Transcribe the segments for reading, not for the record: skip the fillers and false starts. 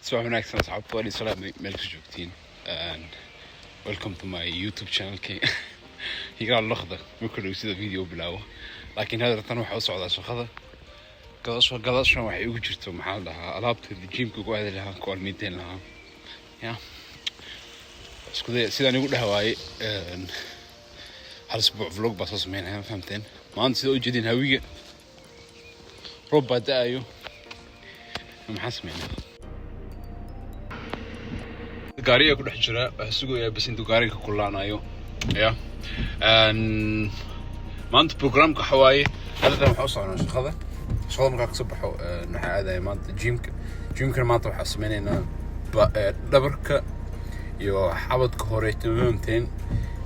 Subax wanaagsan, asxaabta. Waa idin salaamay meel kasta joogtiin. And welcome to my YouTube channelkay. Higaa loqda marka dhow sida video bilaabo, laakiin hadda tan waxaa u socdaa shaqada. Gadasho gadashan waxay ugu jirto, maxaa la dhahaa, alaabteeda gymka ku aadi lahaa, ku almiinteyn lahaa. Ya isku day sidaan igu dheh waaye, hal isbuuc vlog baa soo sameynaya, ma fahamteen? Maanta sida u jeedin hawiga roob baa da-ayo. Maxaa sameynaa? Gaariga ku dhex jira, waxaa sugayaa bas intuu gaariga ka kulaanayo. Ya maanta programka waxa waaye, hadda waxaa u soconaa shaqada. Shaqada markaa kasoo baxo, waxaa aadaya maanta gymka. Gymkana maanta waxaa sameynaynaa dhabarka iyo xabadka hore, ma fahamteen?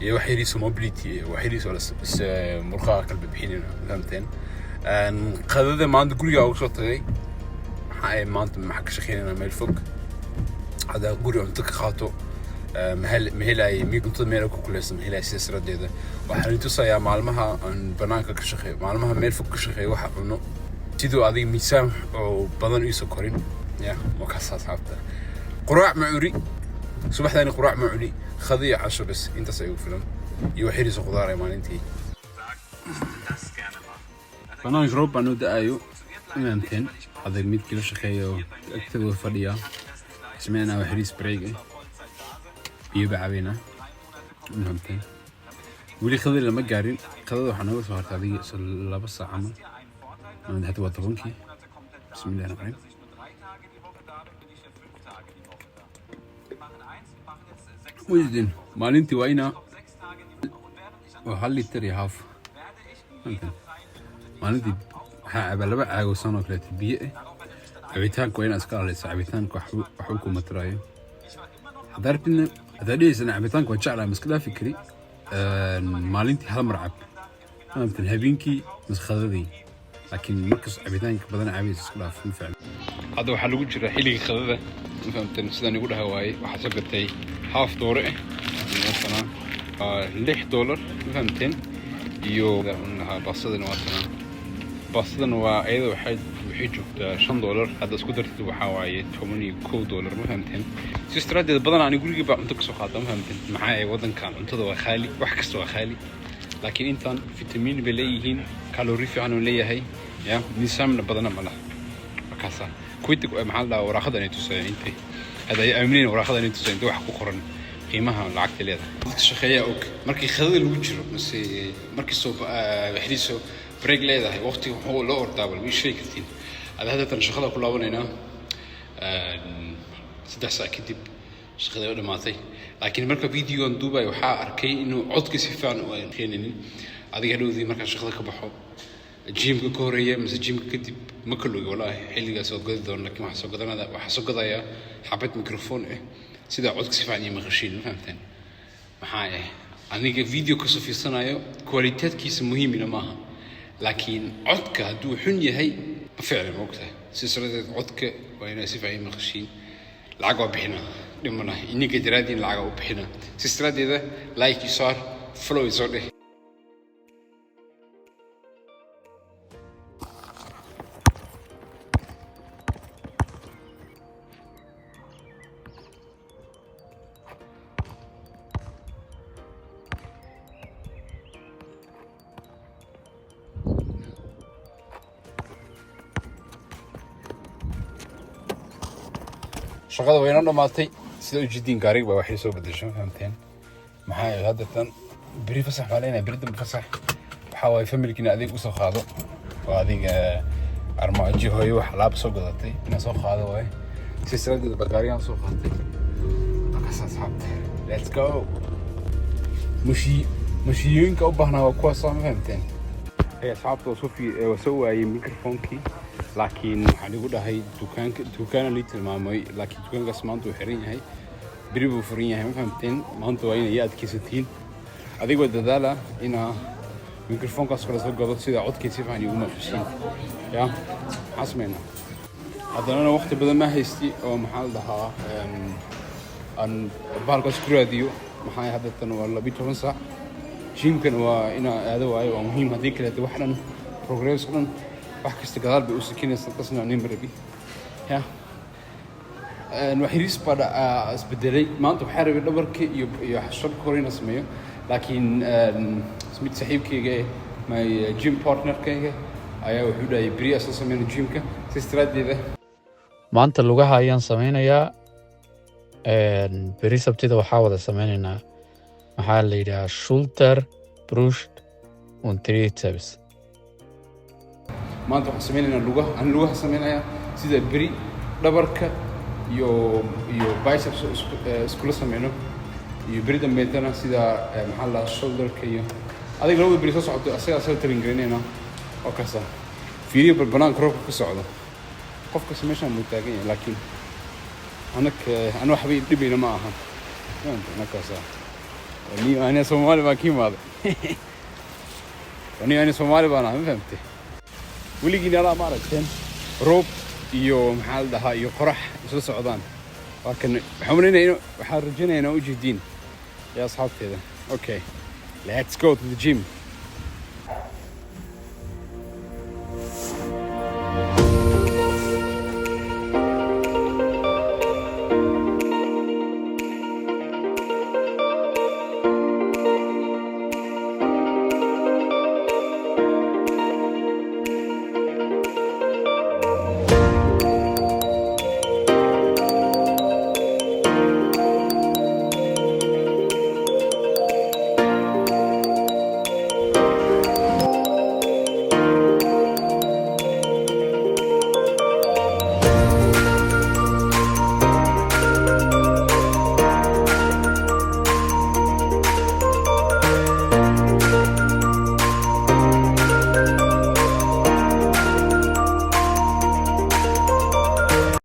Iyo wax yariisa mobility, wax yariisa oo murqaha kala bixinayna, ma fahamteen? Qadada maanta guriga uga soo tagay. Maxaa ay maanta maxaa ka shaqeynaynaa meel fog. Hadda guri cunto ka qaato ma helayo, mi cuntada meel ku kuleysan ma helayo. Sidaas daradeeda waxaan tusayaa maalmaha aan banaanka ka shaqeeyo, maalmaha meel fog ka shaqeeyo, waxa cuno sidoo adiga miisaan oo badan iisoo korin. Ya waa kaas, asxaabta. Quraac ma cuni subaxdani, quraac ma cuni, khado iyo casho bas, intaas ay ugu filan iyo wax yariisa khudaar ee maalintii. Banaanka roob baa noo da-ayo, fahamteen? Hadda midkii la shaqeeyo agtadooda fadhiya, sameynaa wax yariis break eh, biyo baa cabeynaa, fahamteen? Weli qadada lama gaarin. Qadada waxaa nooga soo hartay adiga isla 2 saac camal. Maanta hadda waa 10-kii. Bismillahi raxmaan raxiim. Mujdin maalintii waa inaa waa 1.5 litir, fahamteen? Maalintii waxaa cabaa 2 caago san oo kaleeto biyo ah. Cabitaanka waa inaa iska ilaalisa. Cabitaanka waxba kuma taraayo. Haddaa rabtidna, haddaa dhihaysana cabitaanka waa jeclaa, ma iska dhaafi kari, maalintii hal mar cab, fahamteen? Habeenkii maskhadadii. Laakiin markas cabitaanka badan cabaysa iska dhaaf, ma fiicno. Hadda waxaa lagu jiraa xilligii qadada, ma fahamteen? Sidaan igu dhaha waaye, waxaa soo gatay half doore ah, masalan waa $6, ma fahamteen? Iyo lahaa baastadan, waa tanaa baastadan, waa iyada waxay joogtaa $5. Hadda isku dartid waxaa waaye $11, ma fahamteen? Sidaas daraaddeed badan ani gurigii baa cunto kasoo qaata, ma fahamteen? Maxaa yeelay waddankan cuntada waa khaali, wax kasta waa khaali. Laakiin intaan fitamiin bay leeyihiin, calorie fiican uu leeyahay, ya miisaamna badana ma laha. Markaasa kuwait maxaa la dhahaa, waraaqada inay tusayaan intay hadda ay aamineen, waraaqada inay tusayaan intay wax ku qoran qiimaha lacagta leedahay. Dadka shaqeeya og markii khadada lagu jiro mise markii soo xiriiso break leedahay, waqtiga wuxuu loo ordaa bal ma sheegi kartiin. Hadda haddatan shaqada ku laabanaynaa 3 saac kadib, shaqada u dhamaatay. Laakiin marka videogan duubay waxaa arkay inuu codka si fiican u aan keeninin. Adiga hadhowdii markaan shaqada ka baxo, gymka ka horeeya mise gymka kadib, ma kala ogi walaahi xilligaas soo gadi doono. Laakiin waxaa soo gadanada, waxaa soo gadayaa xabad microphone ah sida codka si fiican iyo maqashiin, ma fahamteen? Maxaa ah, aniga video kasoo fiirsanayo quality-kiisa muhiimina maaha, laakiin codka hadduu xun yahay ma ficla, ma ogtahay? Sidaas daradeed codka waa inaa si fiican ii maqashiin. Lacag waa bixinaa, dhimana ininka daraadiin lacaga u bixinaa. Sidaas daraaddeeda like i saar, follow i soo dheh. Shaqada way inoo dhamaatay. Sida u jidiin gaariga baa waxay soo bedesho, ma fahamteen? Maxaa yeelay hadda tan beri fasax baa leenahay, beri dambe fasax. Waxaa waaye familkiina adeeg usoo qaado oo adiga armaajo hooyo wax alaab soo gadatay inaa soo qaado waaye. Silsiladeeda baa gaarigaan soo qaatay. Markaas asxaabta, let's go. Mashiyooyinka u baahnaa waa kuwaas, ma fahamteen? Ee asxaabta, waa soo waayey microphone-kii, laakiin waxaan igu dhahay dukaanka, dukaana lii tilmaamay, laakiin dukaankaas maanta uu xiran yahay, beri buu furan yahay, ma fahamteen? Maanta waa inay adkaysatiin. Adigoo dadaala inaa microphone-kaas kale soo gado sida codkii si fiican igu maqashiin. Ya maxaa sameynaa haddanana? Waqti badan ma haysti oo maxaa la dhahaa, aan bahalkaas ku raadiyo. Maxaa hadda tan waa 12 saac. Gymkan waa inaa aado waayo, waa muhiim. Haddii kaleeto wax dhan, progress dhan, wax kasta gadaal bay u sikinaysaa. Tasna nin rabi ya. Wax yariis baa isbedelay. Maanta waxaa rabay dhabarka iyo shabka hore inaan sameeyo, laakiin mid saaxiibkayga eh, my gym partnerkayga, ayaa wuxuu dhahay beri asla sameyno gymka. Sidaas daraaddeeda Maanta lugaha ayaan sameynayaa. Beri Sabtida waxaa wada sameynaynaa, maxaa la yidhahaa, Schulter, Brust und Trizeps. Maanta waxaan sameynaynaa lugaha. Aan lugaha sameynayaa, sida beri dhabarka iyo biceps iskula sameyno, iyo beri dambeetana sida maxaa la dhahaa, shoulderka. Iyo adiga labada beri soo socoto asagaa asaga train garaynayna oo kasta. Fiiriyo bal banaanka roobka ka socdo. Qof kasta meeshaan buu taagan yahay, laakiin anaka ana waxba dhibayna ma aha. Anakaasa ni ani Soomaali baan ka imaaday, ani Soomaali baan ahay, ma fahamtay? Weligiin alaa ma aragteen roob iyo, maxaa la dhahaa, iyo qorax isla socdaan? Waa kan. Waxaan malaynaya waxaan rajaynaya inaa ujeediin yaa asxaabteeda. Okay, let's go to the gym.